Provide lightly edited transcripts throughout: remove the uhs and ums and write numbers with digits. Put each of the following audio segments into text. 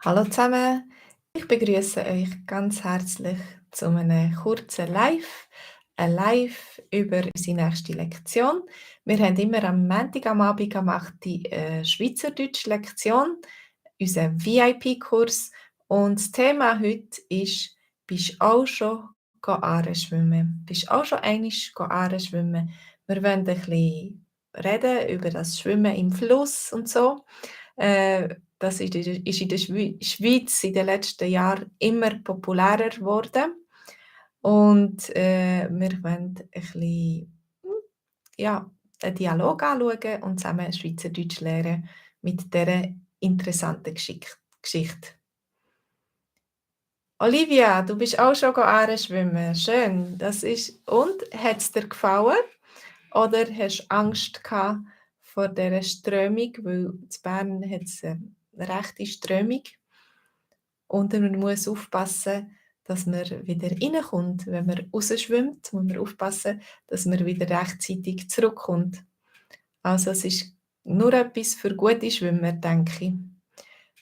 Hallo zusammen, ich begrüße euch ganz herzlich zu einem kurzen Live über unsere nächste Lektion. Wir haben immer am Montag am Abend gemacht die Schweizerdeutsch-Lektion, unseren VIP-Kurs. Und das Thema heute ist, bist du auch schon Aare schwimmen? Bist du auch schon einmal Aare schwimmen? Wir wollen ein bisschen reden über das Schwimmen im Fluss und so. Das ist in der Schweiz in den letzten Jahren immer populärer geworden. Und wir wollen ein bisschen, ja, einen Dialog anschauen und zusammen Schweizerdeutsch lernen mit dieser interessanten Geschichte. Olivia, du bist auch schon Aare schwimmen. Schön. Und hat es dir gefallen? Oder hast du Angst gehabt vor dieser Strömung? Weil in Bern hat es eine rechte Strömung. Und man muss aufpassen, dass man wieder reinkommt. Wenn man rausschwimmt, muss man aufpassen, dass man wieder rechtzeitig zurückkommt. Also es ist nur etwas für gute Schwimmer, denke ich,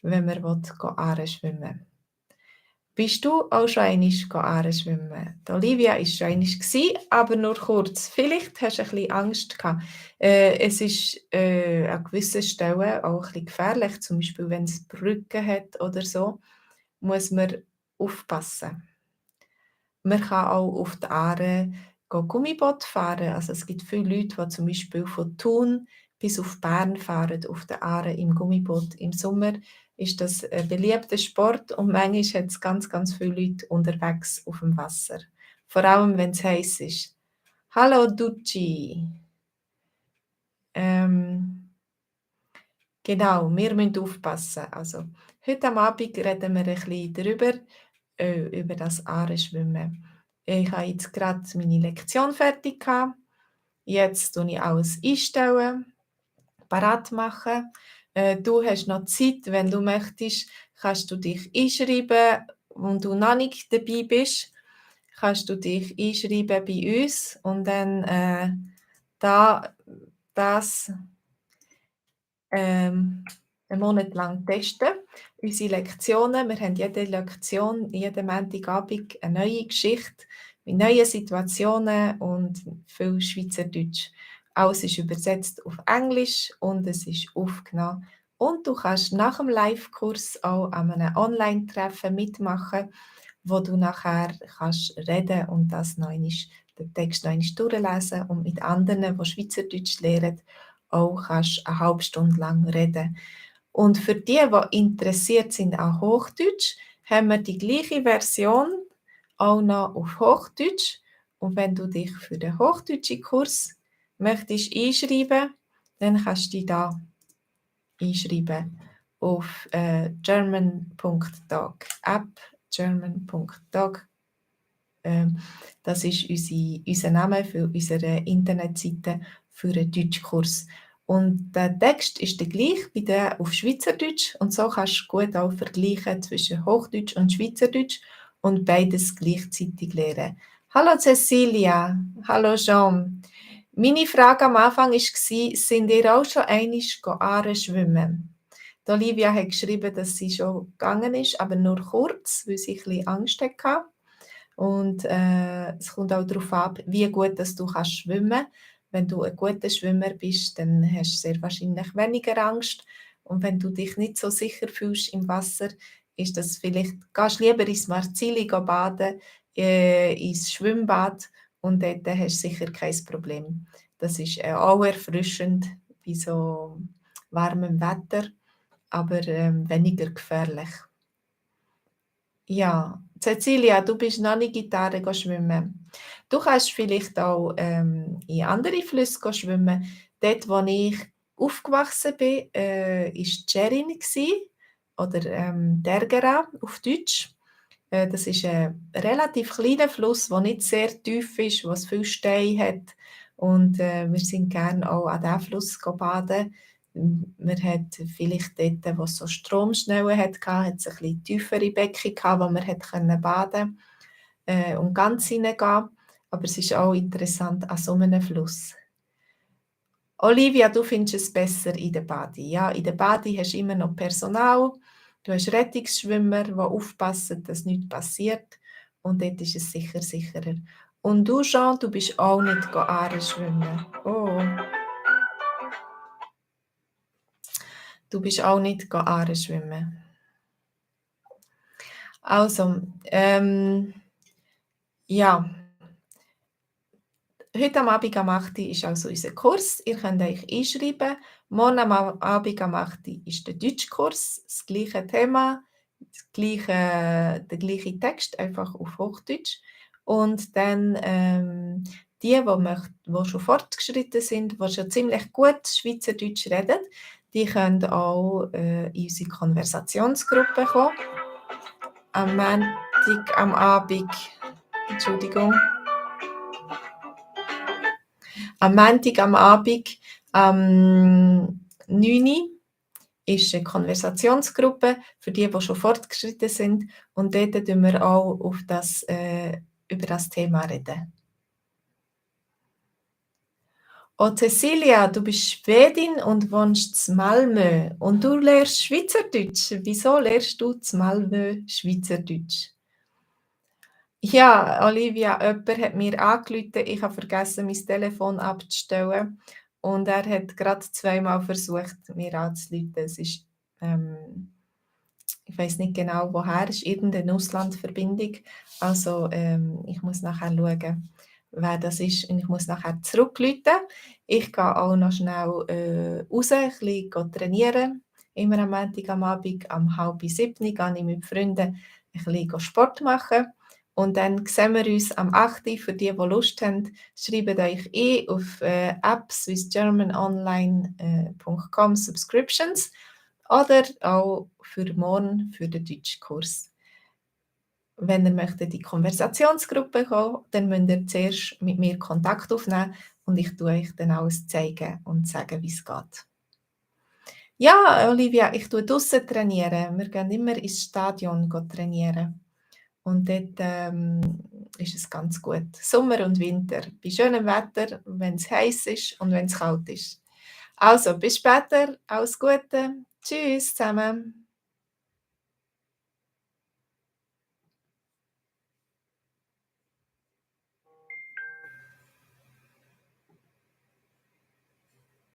wenn man Aare schwimmen will. Bist du auch schon einmal Aare schwimmen? Die Olivia war schon einmal, aber nur kurz. Vielleicht hast du ein bisschen Angst gehabt. Es ist an gewissen Stellen auch ein bisschen gefährlich, zum Beispiel wenn es Brücken hat oder so, muss man aufpassen. Man kann auch auf die Aare Gummiboot fahren. Also es gibt viele Leute, die zum Beispiel von Thun bis auf Bern fahren, auf der Aare im Gummiboot. Im Sommer ist das ein beliebter Sport und manchmal hat es ganz, ganz viele Leute unterwegs auf dem Wasser. Vor allem, wenn es heiß ist. Hallo Ducci. Genau, wir müssen aufpassen. Also, heute am Abend reden wir ein bisschen darüber, über das Aare-Schwimmen. Ich habe jetzt gerade meine Lektion fertig gehabt. Jetzt tue ich alles einstellen, parat machen. Du hast noch Zeit, wenn du möchtest, kannst du dich einschreiben und du noch nicht dabei bist, kannst du dich einschreiben bei uns und dann da, das einen Monat lang testen. Unsere Lektionen, wir haben jede Lektion, jeden Montagabend eine neue Geschichte mit neuen Situationen und viel Schweizerdeutsch. Alles ist übersetzt auf Englisch und es ist aufgenommen. Und du kannst nach dem Live-Kurs auch an einem Online-Treffen mitmachen, wo du nachher kannst reden und das noch einmal, den Text noch einmal durchlesen und mit anderen, die Schweizerdeutsch lernen, auch kannst eine halbe Stunde lang reden. Und für die, die interessiert sind an Hochdeutsch, haben wir die gleiche Version auch noch auf Hochdeutsch. Und wenn du dich für den hochdeutschen Kurs möchtest einschreiben, dann kannst du dich da einschreiben auf german.dog, app german.dog. Das ist unser Name für unsere Internetseite für einen Deutschkurs. Und der Text ist der gleich wie der auf Schweizerdeutsch und so kannst du gut auch vergleichen zwischen Hochdeutsch und Schweizerdeutsch und beides gleichzeitig lernen. Hallo Cecilia, hallo Jean. Meine Frage am Anfang war, sind ihr auch schon einmal Aare schwimmen? Die Olivia hat geschrieben, dass sie schon gegangen ist, aber nur kurz, weil sie ein bisschen Angst hatte. Und es kommt auch darauf ab, wie gut dass du kannst schwimmen. Wenn du ein guter Schwimmer bist, dann hast du sehr wahrscheinlich weniger Angst. Und wenn du dich nicht so sicher fühlst im Wasser, ist das vielleicht, gehst lieber ins Marzili baden, ins Schwimmbad und dort hast du sicher kein Problem. Das ist auch erfrischend bei so warmem Wetter, aber weniger gefährlich. Ja, Cecilia, du bist noch nicht Gitarre schwimmen. Du kannst vielleicht auch in andere Flüsse schwimmen. Dort, wo ich aufgewachsen bin, war Tschärin oder Dergera auf Deutsch. Das ist ein relativ kleiner Fluss, der nicht sehr tief ist, was viel Steine hat. Und wir sind gerne auch an diesem Fluss baden. Man hat vielleicht dort, wo es so Stromschnellen hatte, hat es ein bisschen tiefere Becken gehabt, wo man baden konnte und ganz reingehen. Aber es ist auch interessant an so einem Fluss. Olivia, du findest es besser in der Badi. Ja, in der Badi hast du immer noch Personal. Du hast Rettungsschwimmer, die aufpassen, dass nichts passiert und dort ist es sicher sicherer. Und du, Jean, du bist auch nicht schwimmen. Oh, du bist auch nicht schwimmen. Also, ja, heute am Abend am 8 Uhr ist also unser Kurs. Ihr könnt euch einschreiben. Morgen am Abend am 8 Uhr ist der Deutschkurs, das gleiche Thema, der gleiche Text, einfach auf Hochdeutsch. Und dann die schon fortgeschritten sind, die schon ziemlich gut Schweizerdeutsch reden, die können auch in unsere Konversationsgruppe kommen. Am Montag am Abend, Entschuldigung, am Montag am Abend, am 9 Uhr, ist eine Konversationsgruppe für die schon fortgeschritten sind. Und dort reden wir auch über das Thema reden. Oh, Cecilia, du bist Schwedin und wohnst in Malmö und du lernst Schweizerdeutsch. Wieso lernst du in Malmö Schweizerdeutsch? Ja, Olivia, jemand hat mir angerufen, ich habe vergessen, mein Telefon abzustellen und er hat gerade zweimal versucht, mir anzurufen. Es ist, ich weiß nicht genau woher, es ist irgendeine Auslandverbindung. Also ich muss nachher schauen, wer das ist und ich muss nachher zurückrufen. Ich gehe auch noch schnell raus, ein bisschen trainieren. Immer am Montag am Abend, um 6:30 gehe ich mit Freunden ein bisschen Sport machen. Und dann sehen wir uns am 8. Für die Lust haben, schreibt euch ein auf appswissgermanonline.com Subscriptions oder auch für morgen für den Deutschkurs. Wenn ihr möchtet in die Konversationsgruppe kommen, dann müsst ihr zuerst mit mir Kontakt aufnehmen und ich tue euch dann alles zeigen und sagen, wie es geht. Ja, Olivia, ich tue draussen trainieren. Wir gehen immer ins Stadion trainieren. Und dort ist es ganz gut. Sommer und Winter. Bei schönem Wetter, wenn es heiß ist und wenn es kalt ist. Also, bis später. Alles Gute. Tschüss zusammen.